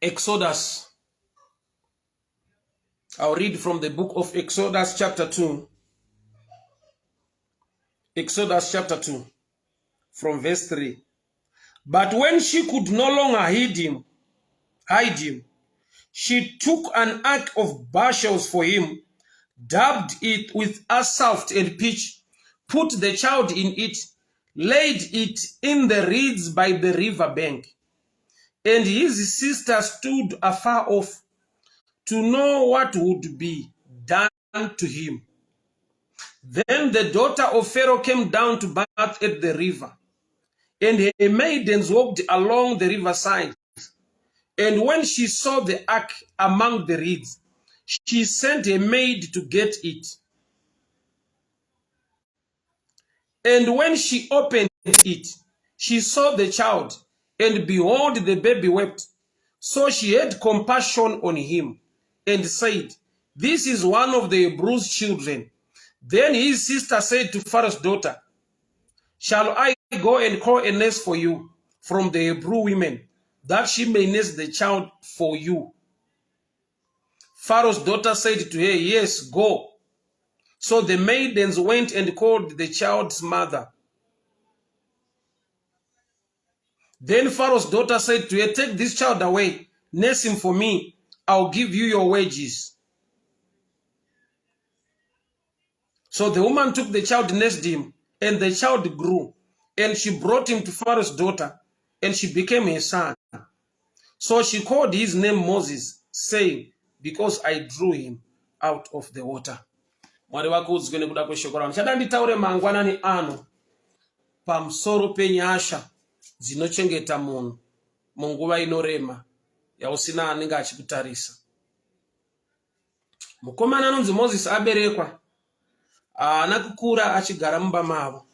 Exodus. I'll read from the book of Exodus chapter 2. Exodus chapter 2 from verse 3. But when she could no longer hide him, hide him, she took an ark of bushels for him, dabbed it with asphalt and pitch, put the child in it, laid it in the reeds by the river bank. And his sister stood afar off to know what would be done to him. Then the daughter of Pharaoh came down to bath at the river, and her maidens walked along the riverside. And when she saw the ark among the reeds, she sent a maid to get it. And when she opened it, she saw the child, and behold, the baby wept. So she had compassion on him and said, This is one of the Hebrews' children. Then his sister said to Pharaoh's daughter, Shall I go and call a nurse for you from the Hebrew women, that she may nurse the child for you? Pharaoh's daughter said to her, Yes, go. So the maidens went and called the child's mother. Then Pharaoh's daughter said to her, Take this child away, nurse him for me, I'll give you your wages. So the woman took the child, nursed him, and the child grew. And she brought him to Pharaoh's daughter, and she became her son. So she called his name Moses, saying, Because I drew him out of the water. Mwari vakuudzwe nekuda kweshoko ravo. Ndichada nditaure mangwanani ano pamusoro penyasha dzinochengeta munhu munguva inorema yausina anenge achikutarisa. Mukomana anonzi Moses aberekwa, haana kukura achigara mumba mavo,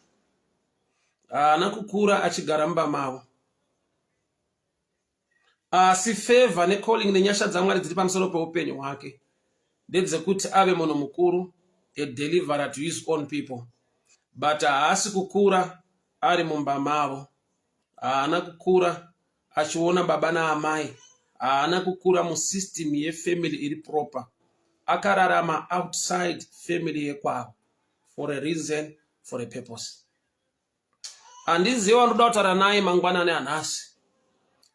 haana kukura achigara mumba mavo, asi favor necalling nenyasha dzaMwari dziri pamusoro peupenyu hwake ndedzekuti ave munhu mukuru, a deliverer to his own people, but haasi kukura ari mumba mavo. Haana kukura achiona baba naamai, haana kukura musystem yefamily iri proper. Akararama outside family yekwavo for a reason, for a purpose. Handizive wandoda kutaura naye mangwanani anhasi.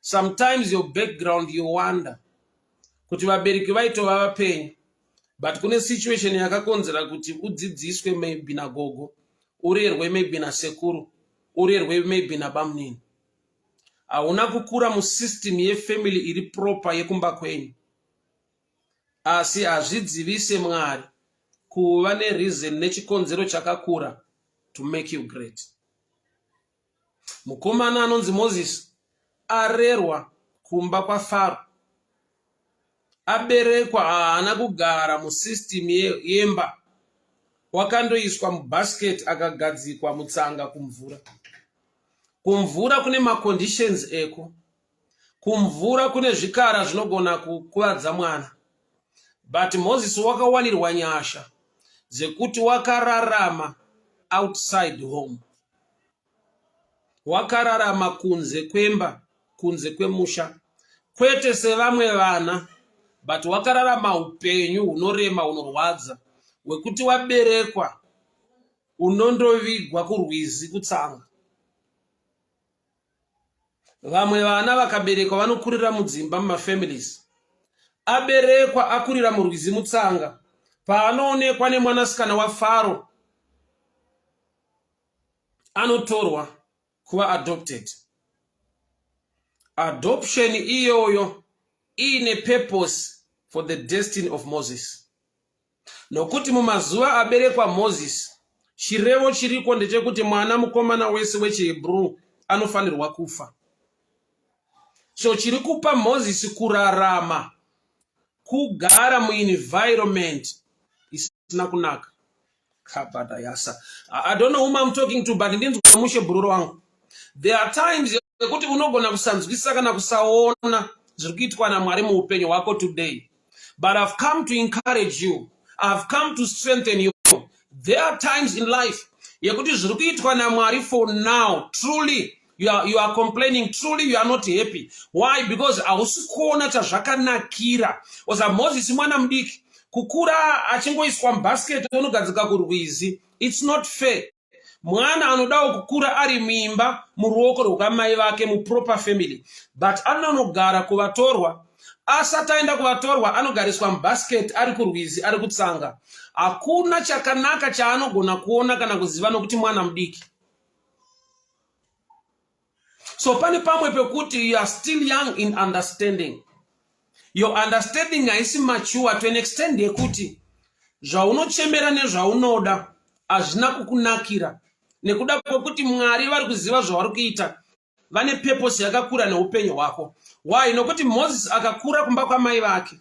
Sometimes your background, you wonder kuti vabereki vaitova vapenyu, but kune situation yakakonzera kuti udzidziswe maybe nagogo, urerwe maybe nasekuru, urerwe maybe nabamunini. Hauna kukura musystem yefamily iri proper yekumba kwenyu, asi hazvidzivise Mwari kuva nereason nechikonzero chakakura to make you great. Mukomana anonzi Moses arerwa kumba kwaFaro, aberekwa, haana kugara musystem yemba, wakandoiswa mubasket akagadzikwa mutsanga kumvura. Kumvura kune maconditions eko, kumvura kune zvikara zvinogona kukuvadza mwana, but Moses wakawanirwa nyasha dzekuti wakararama outside home, wakararama kunze kwemba, kunze kwemusha, kwete sevamwe vana, but wakararama upenyu hunorema, hunorwadza, hwekuti waberekwa unondovigwa kurwizi kutsanga. Vamwe vana vakaberekwa vanokurira mudzimba, mumafamilies. Aberekwa akurira murwizi mutsanga, paanoonekwa nemwanasikana waFaro anotorwa kuva adopted. Adoption iyoyo iine purpose for the destiny of Moses, nokuti mumazuva aberekwa Moses, chirevo chiriko ndechekuti mwana mukomana wese wechiHebrew anofanirwa kufa. So chiri kupa Moses kurarama kugara muenvironment isina kunaka. Kabadayasa. I don't know whom I'm talking to, but ndinzwa mushe bhururu wangu. There are times yekuti unogona kusanzwisisa kana kusaona zviri kuitwa naMwari muupenyu hwako today. But I've come to encourage you. I've come to strengthen you. There are times in life yekuti zviri kuitwa naMwari for now truly You are complaining. Truly you are not happy. Why? Because hausi kuona chazvakanakira. Oza Moses mwana mudiki kukura achingoiswa mubasket onogadzika kurwizi. It's not fair. Mwana anodawo kukura ari muimba muruoko rwekamai vake muproper family, but anonogara kuvatorwa. Asati aenda kuvatorwa anogariswa mubasket ari kurwizi ari kutsanga. Hakuna chakanaka chaanogona kuona kana kuziva nokuti mwana mudiki. So pane pamwe pekuti you are still young in understanding. Your understanding haisi mature to an extent yekuti zvaunochemera nezvaunoda hazvina kukunakira nekuda kwekuti Mwari vari kuziva zvavari kuita, vane purpose yakakura neupenyu hwako. Why? Nokuti Moses akakura kumba kwamai vake.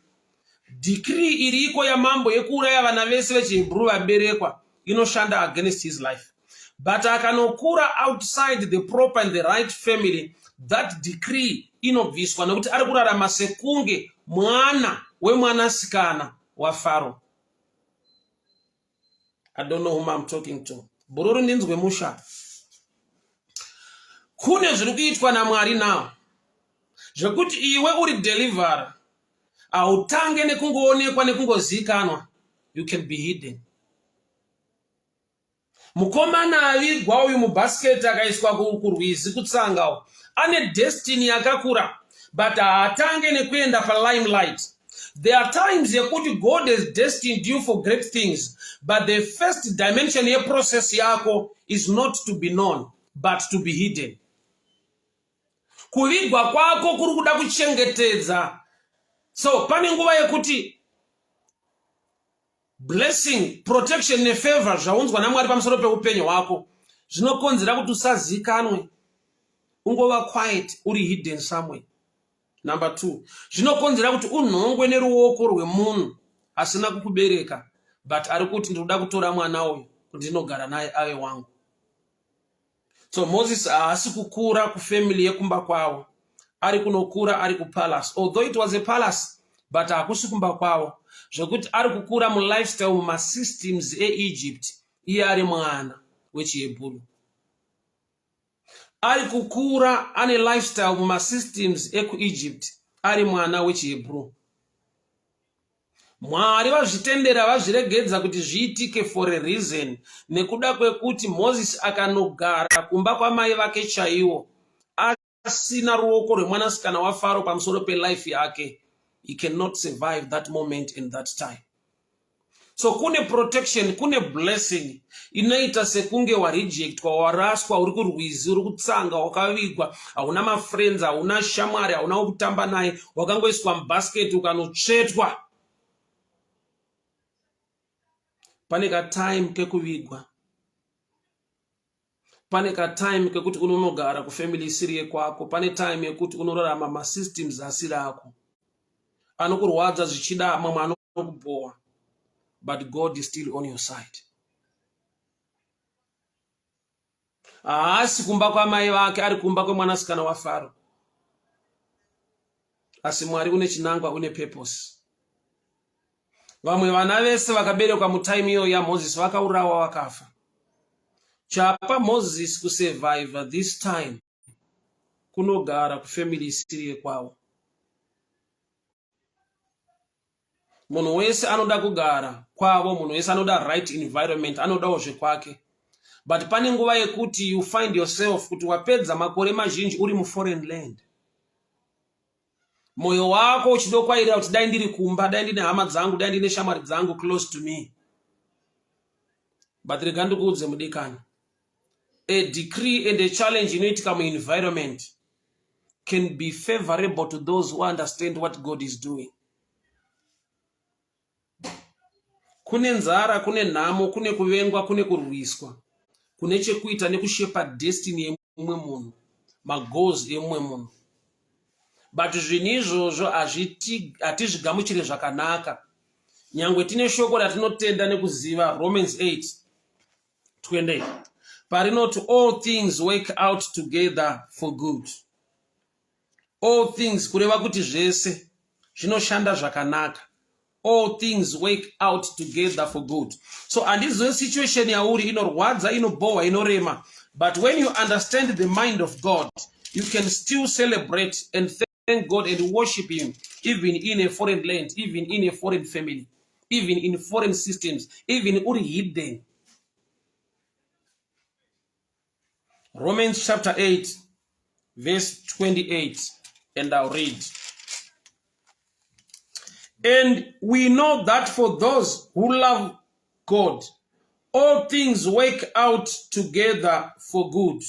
Decree iriko yamambo yekuuraya vana vese vechiHebrew vaberekwa inoshanda against his life. But akanokura outside the proper and the right family, that decree inobviswa nekuti ari kurarama sekunge mwana wemwanasikana waFaro. I don't know whom I'm talking to. Bururu ndinzwe musha. Kune zviri kuitwa naMwari now zvekuti iwe uri deliverer, hautange nekungoonekwa nekungozivikanwa. You can be hidden. Mukomana avigwa uyu mubhasiketi akaiswa kurwizi kutsanga ane destiny yakakura, but haatange nekuenda palimelight. There are times yekuti God has destined you for great things, but the first dimension yeprocess yako is not to be known but to be hidden. Kuvigwa kwako kuri kuda kuchengetedza. So pane nguva yekuti blessing, protection nefavor zvaunzwa naMwari pamusoro peupenyu hwako zvinokonzera kuti usazikanwe, ungova quiet, uri hidden somewhere. Number 2, zvinokonzera kuti unhongwe neruoko rwemunhu asina kukubereka, but ari kuti ndinoda kutora mwana uyu kuti ndinogara naye ave wangu. So Moses haasi kukura kufamily yekumba kwavo, ari kunokura ari kupalace. Although it was a palace, but hakusi kumba kwavo, zvekuti ari kukura mulifestyle mumasystems eEgypt. Iye ari mwana wechiHebhuru, ari kukura ane lifestyle mumasystems ekuEgypt, ari mwana wechiHebhuru. Mwari vazvitendera, vazviregedza kuti zviitike for a reason, nekuda kwekuti Moses akanogara kumba kwamai vake chaiwo asina ruoko rwemwanasikana waFaro pamusoro pelife yake, he cannot survive that moment in that time. So kune protection, kune blessing inoita sekunge warejectwa, waraswa, uri kurwizi, uri kutsanga, wakavigwa, hauna mafriends, hauna shamwari, hauna wekutamba naye, wakangoiswa mubasket ukanotsvetwa. Pane katime kekuvigwa, pane katime kekuti unonogara kufamily isiri yekwako, pane time yekuti unorarama masystems asiri ako, anokurwadza zvichida, mamwe anokubhowa, but God is still on your side. Haasi kumba kwamai vake, ari kumba kwemwanasikana waFaro, asi Mwari une chinangwa, une purpose. Vamwe vana vese vakaberekwa mutime iyoyo yaMoses vakaurawa, vakafa. Chapa Moses kusurvive this time kunogara kufamily isiri yekwavo. Munhu wese anoda kugara kwavo, munhu wese anoda right environment, anodawo zvekwake, but pane nguva yekuti you find yourself kuti wapedza makore mazhinji uri muforeign land, mwoyo wako uchidokwairira kuti dai ndiri kumba, dai ndine hama dzangu, dai ndine shamwari dzangu close to me. But rega ndikuudze mudikani, a decree and a challenge inoitika muenvironment can be favorable to those who understand what God is doing. Kune nzara, kune nhamo, kune kuvengwa, kune kurwiswa, kune chekuita nekushepa destiny yemumwe munhu, magoals emumwe munhu. But zvinhu izvozvo hatizvigamuchire zvakanaka, nyangwe tine shoko ratinotenda nekuziva, Romans 8:28, parinoti all things work out together for good. All things, kureva kuti zvese zvinoshanda zvakanaka. All things work out together for good. So handizive situation yauri, inorwadza, inobhohwa, inorema, but when you understand the mind of God, you can still celebrate and thank God and worship him, even in a foreign land, even in a foreign family, even in foreign systems, even uri hidden. Romans chapter 8 verse 28, and I'll read. And we know that for those who love God, all things work out together for good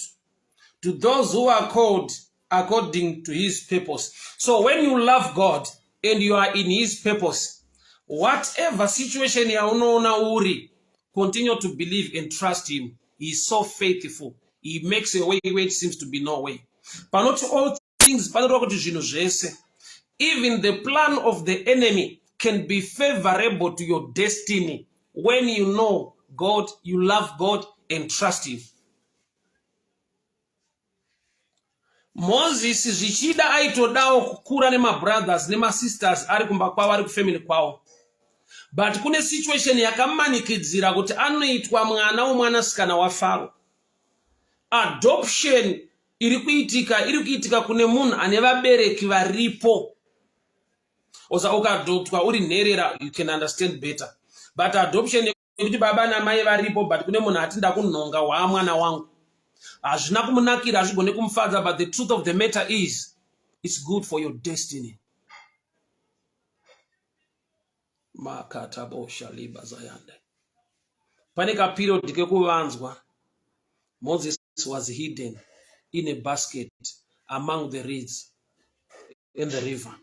to those who are called according to his purpose. So when you love God and you are in his purpose, whatever situation yaunoona uri, continue to believe and trust him. He is so faithful. He makes a way where it seems to be no way. Panoti all things panoreva kuti zvinhu zvese. Even the plan of the enemy can be favorable to your destiny when you know God, you love God and trust him. Moses zvichida aitodawo kukura nemabrothers nemasisters ari kumba kwavo, ari kufamily kwavo, but kune situation yakamanikidzira kuti anoitwa mwana womwanasikana waFaro. Adoption iri kuitika, iri kuitika kune munhu ane vabereki varipo. Osa ukaadoptwa uri nherera, you can understand better, but adoption yekuti baba namai varipo, but kune munhu ati ndakunhonga waamwana wangu, hazvina kumunakira, hazvigone kumufadza, but the truth of the matter is it's good for your destiny. Makatabosha liba zayande. Pane kaperiod kekuvanzwa. Moses was hidden in a basket among the reeds in the river.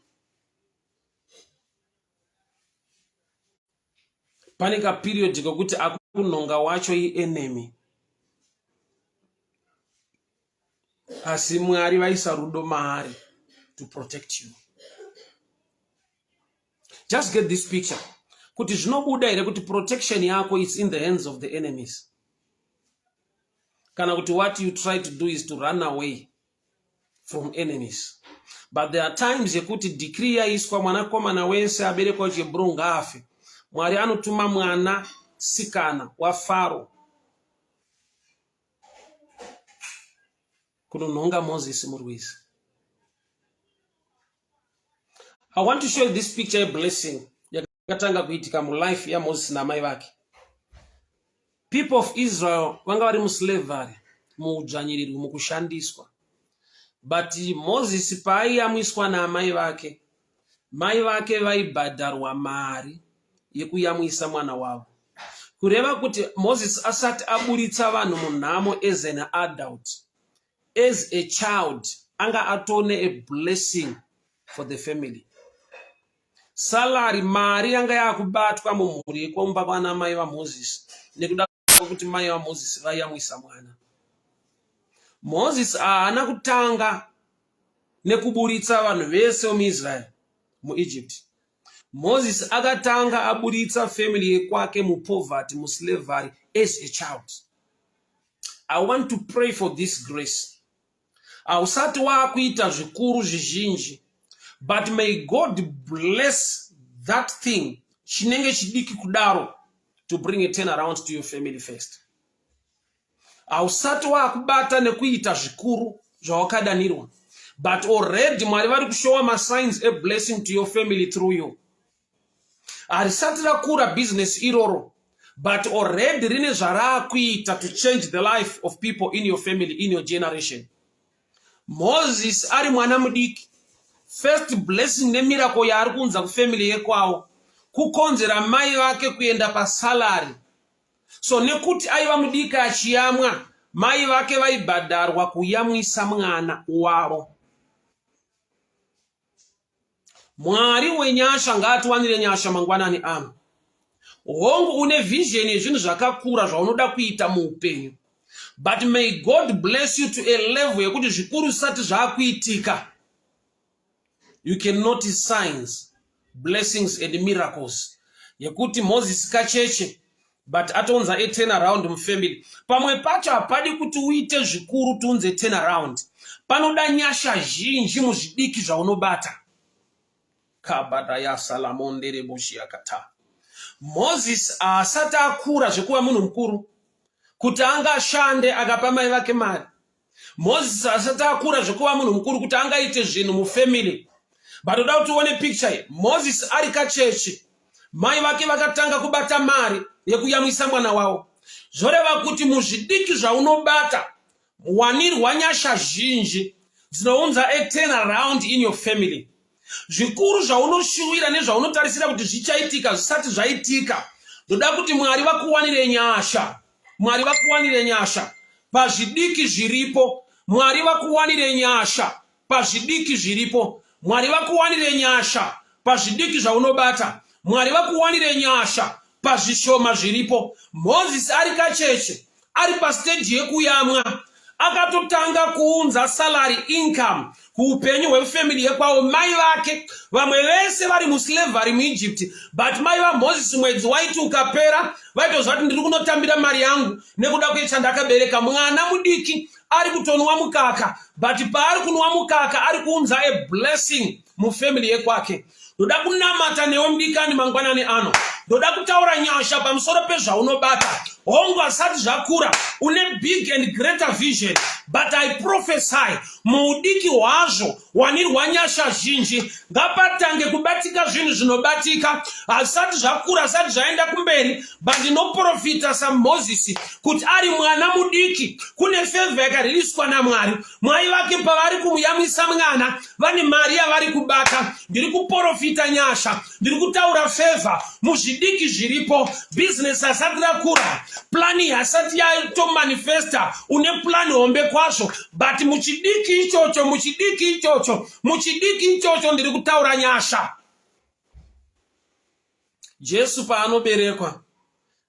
Pane kaperiod kekuti akunhonga wacho ienemy, asi Mwari vaisa rudo maari to protect you. Just get this picture kuti zvinobuda here kuti protection yako is in the hands of the enemies, kana kuti what you try to do is to run away from enemies. But there are times yekuti decree yaiswa, mwanakomana wese aberekwa chebro ngaafe. Mwari anotuma mwana sikana waFaro kunonhonga Moses murwizi. I want to show you this picture, a blessing yakatanga kuitika mulife yaMoses namai vake. People of Israel vanga vari muslavery, muudzvanyirirwi, mukushandiswa, but Moses paaiyamwiswa naamai vake, mai vake vaibhadharwa mari yekuyamwisa mwana wavo. Kureva kuti Moses asati aburitsa vanhu munhamo as an adult, as a child anga atone a blessing for the family. Salary, mari yanga yakubatwa mumhuri yekomba kwana mai vaMoses nekuda kwekuti mai vaMoses vaiyamwisa mwana. Moses haana kutanga nekuburitsa vanhu vese vemuIsrael muEgypt. Moses akatanga aburitsa family yekwake mupoverty, muslavery, as a child. I want to pray for this grace. Hausati waakuita zvikuru zvizhinji, but may God bless that thing chinenge chidiki kudaro to bring a turn around to your family first. Hausati waakubata nekuita zvikuru zvawakadanirwa, but already Mwari vari kushowa masigns a blessing to your family through you. Harisati rakura business iroro, but already rine zvaraakuita to change the life of people in your family, in your generation. Moses ari mwana mudiki, first blessing nemiracle yaari kuunza kufamily yekwavo kukonzera mai vake kuenda pasalary. So nekuti aiva mudiki achiyamwa, mai vake vaibhadharwa kuyamwisa mwana wavo. Mwari wenyasha ngaatiwanire nyasha mangwanani ano. Hongu, une vision yezvinhu zvakakura zvaunoda kuita muupenyu, but may God bless you to a level yekuti zvikuru zvisati zvaakuitika, you can notice signs, blessings and miracles yekuti Moses kacheche, but atounza a turn around mufamily. Pamwe pacho hapadi kuti uite zvikuru tiunze turn around, panoda nyasha zhinji muzvidiki zvaunobata. Kabadaya salamondereboshiakata. Moses haasati akura zvekuva munhu mukuru kuti angashande akapa mai vake mari. Moses asati akura zvekuva munhu mukuru kuti angaite zvinhu mufamily. But oda kuti uone picture iyi. Moses ari kacheche. Mai vake vakatanga kubata mari yekuyamwisa mwana wavo. Zvoreva kuti muzvidiki zvaunobata wanirwa nyasha zhinji dzinounza a turn around in your family. Zvikuru zvaunoshuwira nezvaunotarisira kuti zvichaitika zvisati zvaitika. Ndoda kuti Mwari vakuwanire nyasha. Mwari vakuwanire nyasha pazvidiki zviripo. Mwari vakuwanire nyasha pazvidiki zviripo. Mwari vakuwanire nyasha pazvidiki zvaunobata. Mwari vakuwanire nyasha pazvishoma zviripo. Moses ari kacheche ari pasteji yekuyamwa akatotanga kuunza salary income kuupenyu hwefamily yekwavo. Mai vake vamwe vese vari muslavery muEgypt, but mai vaMoses mwedzi waiti ukapera vaitoziva kuti ndiri kunotambira mari yangu nekuda kwechandakabereka. Mwana mudiki ari kutonwa mukaka, but paari kunwa mukaka ari kuunza a blessing mufamily yekwake. Ndoda kunamata newe mudikani mangwanani ano. Ndoda kutaura nyasha pamusoro pezvaunobata. Hongu asati zvakura, une big and greater vision, but I prophesy muudiki hwazvo wanirwa nyasha zhinji. Ngapatange kubatika zvinhu zvinobatika, hazvisati zvakura, hazvisati zvaenda kumberi, but ndinoprofita saMozisi kuti ari mwana mudiki kune favor yakaririswa naMwari. Mwai vake pavari kumuyamwisa mwana vane mari yavari kubata. Ndiri kuporofita nyasha, ndiri kutaura favor muzvidiki zviripo. Business asati rakura, plani hasati yatomanifesta, une plani hombe kwazvo, but muchidiki ichocho, muchidiki ichocho, muchidiki ichocho ndiri kutaura nyasha. Jesu paanoberekwa,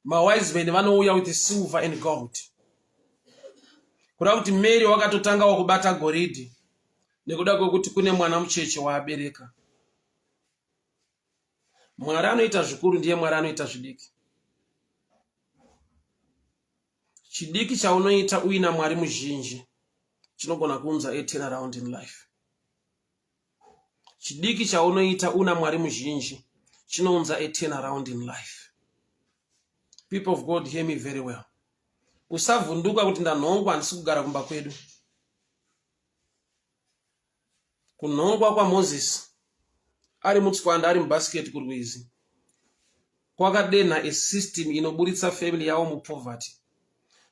mawise men vanouya with silver and gold, kuda kuti Mary wakatotangawo kubata goridhe nekuda kwekuti kune mwana mucheche waabereka. Mwari anoita zvikuru ndiye Mwari anoita zvidiki. Chidiki chaunoita uina Mwari muzhinji chinogona kuunza a turnaround in life. Chidiki chaunoita una Mwari muzhinji chinounza a turnaround in life. People of God, hear me very well. Usavhunduka kuti ndanhongwa, handisi kugara kumba kwedu. Kunhongwa kwaMoses ari mutswanda ari mubasket kurwizi kwakadenha a system inoburitsa family yavo mupoverty,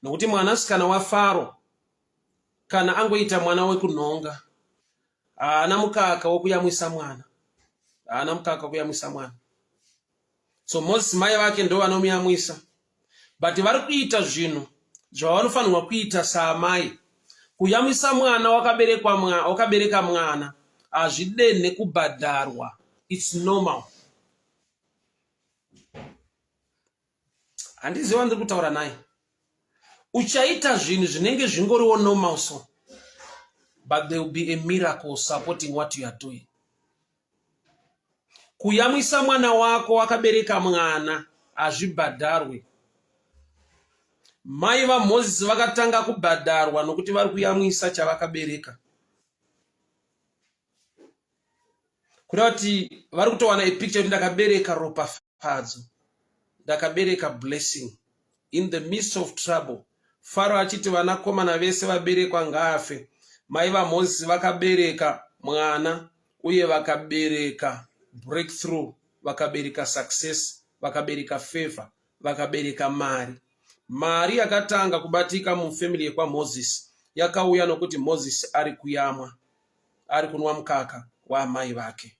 nokuti mwanasikana waFaro kana angoita mwana wekunhonga haana mukaka wokuyamwisa mwana, haana mukaka wokuyamwisa mwana. So Moses mai vake ndo vanomuyamwisa, but vari kuita zvinhu zvavanofanirwa kuita saamai. Kuyamwisa mwana wakaberekwa mwa, wakabereka mwana hazvidenhe kubhadharwa, it's normal. Handiziva wandiri kutaura naye. Uchaita zvinhu zvinenge zvingoriwo normal so, but there will be a miracle supporting what you are doing. Kuyamwisa mwana wako wakabereka mwana hazvibhadharwe. Mai vaMoses vakatanga kubhadharwa nokuti vari kuyamwisa chavakabereka. Kureva kuti vari kutowana a picture kuti ndakabereka ropafadzo, ndakabereka blessing in the midst of trouble. Faro achiti vanakomana vese vaberekwa ngaafe. Mai vaMoses vakabereka mwana uye vakabereka breakthrough, vakabereka success, vakabereka favor, vakabereka mari. Mari yakatanga kubatika mufamily yekwaMoses yakauya nokuti Moses ari kuyamwa, ari kunwa mukaka waamai vake.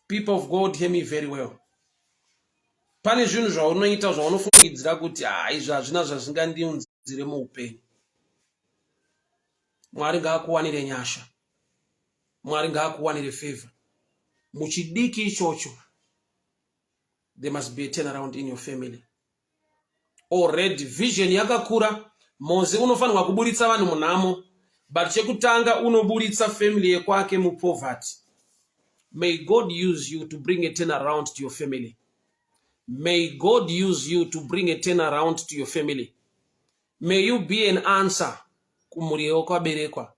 People of God, hear me very well. Pane zvinhu zvaunoita zvaunofungidzira kuti ha, izvi hazvina zvazvingandiunzire muupenyu. Mwari ngaakuwanire nyasha, Mwari ngaakuwanire favor. Muchidiki ichocho there must be a turnaround in your family. Already vision yakakura, Mozi unofanirwa kuburitsa vanhu munhamo, but chekutanga unoburitsa family yekwake mupoverty. May God use you to bring a turnaround to your family. May God use you to bring a turnaround to your family. May you be an answer kumhuri yewakaberekwa.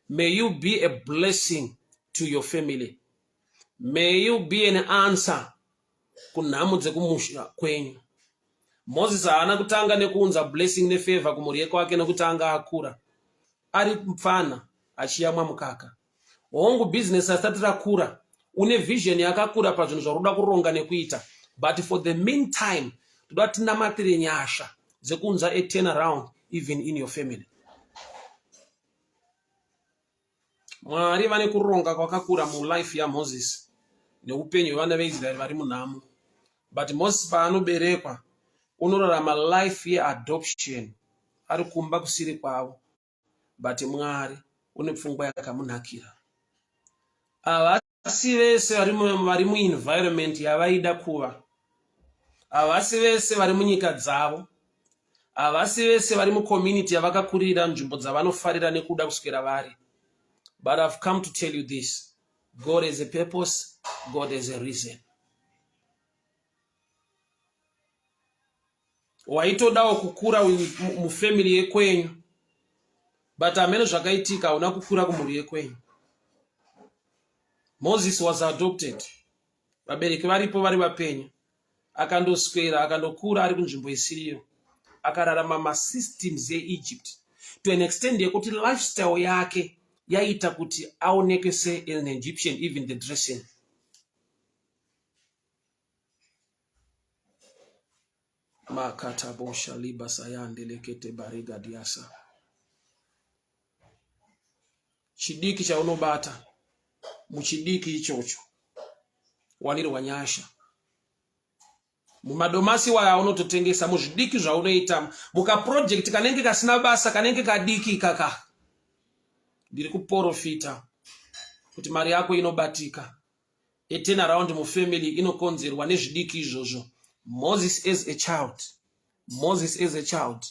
May you be a blessing to your family. May you be an answer kunhamo dzekumusha kwenyu. Moses haana kutanga nekuunza blessing nefavor kumhuri yekwake nekuti anga akura ari mupfana achiyamwa mukaka. Hongu business asati rakura, une vision yakakura pazvinhu zvauri kuda kuronga nekuita, but for the meantime toda tinamatire nyasha dzekuunza a turn around even in your family. Mwari vane kuronga kwakakura mulife yaMoses neupenyu hwevana veIsraeri vari munhamo. But Moses paanoberekwa unorarama life yeadoption ari kumba kusiri kwavo but Mwari une pfungwa yakamunakira. Havasi vese vari muenvironment yavaida kuva. Havasi vese vari munyika dzavo. Havasi vese vari mucommunity yavakakurira nzvimbo dzavanofarira nekuda kuswera vari. But I've come to tell you this. God has a purpose, God has a reason. Waitodawo kukura mufamily yekwenyu but hameno zvakaitika hauna kukura kumhuri yekwenyu. Moses was adopted. Vabereki varipo vari vapenyu. Akandoswera akandokura ari kunzvimbo isiriyo. Akararama masystems eEgypt to an extent yekuti lifestyle yake yaiita kuti aoneke se an Egyptian even the dressing. Makatabosha liba sayande lekete bariga diasa. Chidiki chaunobata muchidiki ichocho wanirwa nyasha mumadomasi waya aunototengesa muzvidiki zvaunoita mukaproject kanenge kasina basa kanenge kadiki ikaka ndiri kuporofita kuti mari yako inobatika A turn around mufamily inokonzerwa nezvidiki izvozvo. Moses as a child, Moses as a child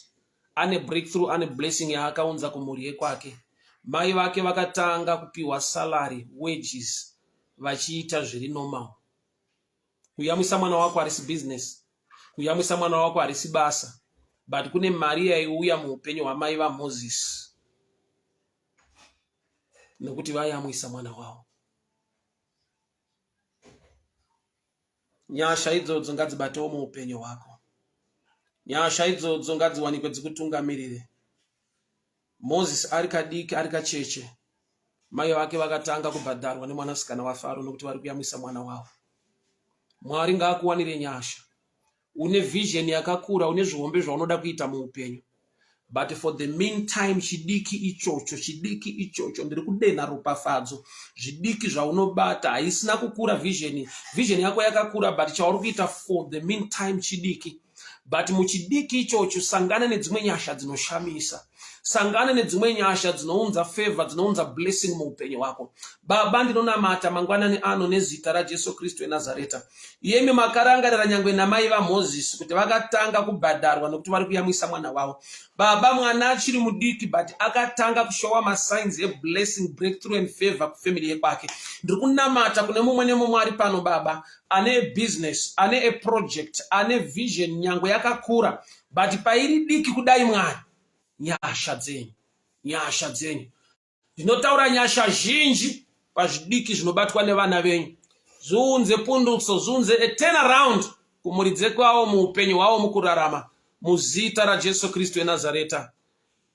ane breakthrough, ane blessing yaakaunza kumhuri yekwake. Mai vake vakatanga kupiwa salary, wages vachiita zviri normal. Kuyamwisa mwana wako harisi business, kuyamwisa mwana wako harisi basa, but kune mari yaiuya muupenyu hwamai vaMoses nekuti vayamwisa mwana wavo. Nyasha idzodzo ngadzibatewo muupenyu hwako. Nyasha idzodzo ngadziwanikwe dzikutungamirire. Moses ari kadiki ari kacheche, mai vake vakatanga kubhadharwa nemwanasikana waFaro nokuti vari kuyamwisa mwana wavo. Mwari ngaakuwanire nyasha. Une vision yakakura, une zvihombe zvaunoda kuita muupenyu. But for the meantime, chidiki ichocho, chidiki ichocho, ndiri kudenha ropafadzo. Zvidiki zvaunobata, haisina kukura vision. Vision yako yakakura, but chauri kuita for the meantime chidiki. But muchidiki ichocho, sangana nedzimwe nyasha dzinoshamisa. Sangana nedzimwe nyasha dzinounza favor, dzinounza blessing muupenyu hwako. Baba, ndinonamata mangwanani ano nezita raJesu Kristu weNazareta. Iyemi makarangarira nyangwe namai vaMozisi kuti vakatanga kubhadharwa nokuti vari kuyamwisa mwana wavo. Baba, mwana achiri mudiki but akatanga kushowa masigns eblessing, breakthrough and favor kufamily yekwake. Ndiri kunamata kune mumwe nemumwe ari pano baba, ane business, ane a project, ane vision nyangwe yakakura but pairi diki kudai Mwari, nyasha dzenyu, nyasha dzenyu. Ndinotaura nyasha zhinji pazvidiki zvinobatwa nevana venyu. Zviunze pundutso, zviunze a turn around kumhuri dzekwavo muupenyu hwavo mukurarama. Muzita raJesu Kristu weNazareta.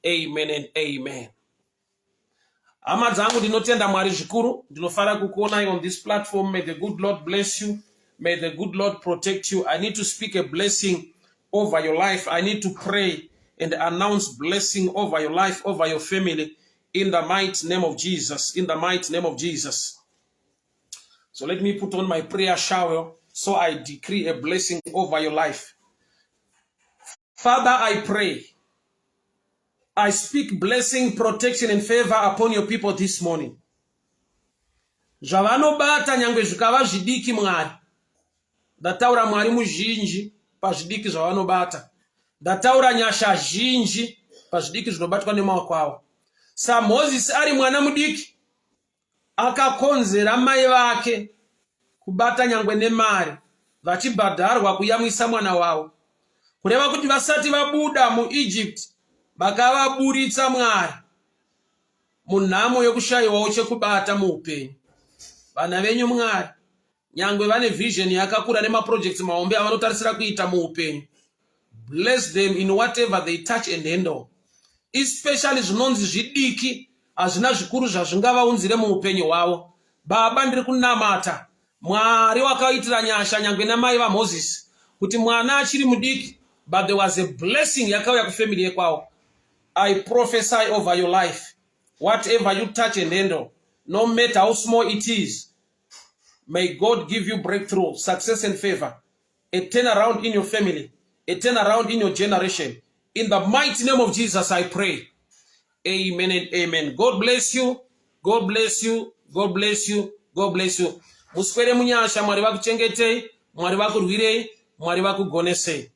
Amen and amen. Hama dzangu ndinotenda Mwari zvikuru. Ndinofara kukuonai on this platform. May the good Lord bless you. May the good Lord protect you. I need to speak a blessing over your life. I need to pray and announce blessing over your life, over your family, in the mighty name of Jesus. In the mighty name of Jesus. So let me put on my prayer shower so I decree a blessing over your life. Father, I pray. I speak blessing, protection and favor upon your people this morning. Zvavanobata nyangwe zvikava zvidiki Mwari. Ndataura Mwari muzhinji pazvidiki zvavanobata. Ndataura nyasha zhinji pazvidiki zvinobatwa nemaoko avo. SaMozisi ari mwana mudiki akakonzera mai vake kubata nyangwe nemari vachibhadharwa kuyamwisa mwana wavo. Kureva kuti vasati vabuda muEgypt vakavaburitsa Mwari munhamo yokushayiwawo chekubata muupenyu. Vana venyu Mwari. Nyangwe vane vision yakakura nemaprojects mahombe avanotarisira kuita muupenyu. Bless them in whatever they touch and handle. Especially zvinonzi zvidiki hazvina zvikuru zvazvingavaunzire muupenyu hwavo. Baba ndiri kunamata Mwari wakaitira nyasha nyangwe namai vaMoses kuti mwana achiri mudiki but there was a blessing yakauya kufamily yekwawo. I prophesy over your life. Whatever you touch and handle, no matter how small it is, may God give you breakthrough, success and favor, a turnaround in your family, a turnaround in your generation. In the mighty name of Jesus, I pray. Amen and amen. God bless you. God bless you. God bless you. God bless you. Muswere munyasha, Mwari vakuchengetei, Mwari vakurwirei, Mwari vakugonesei.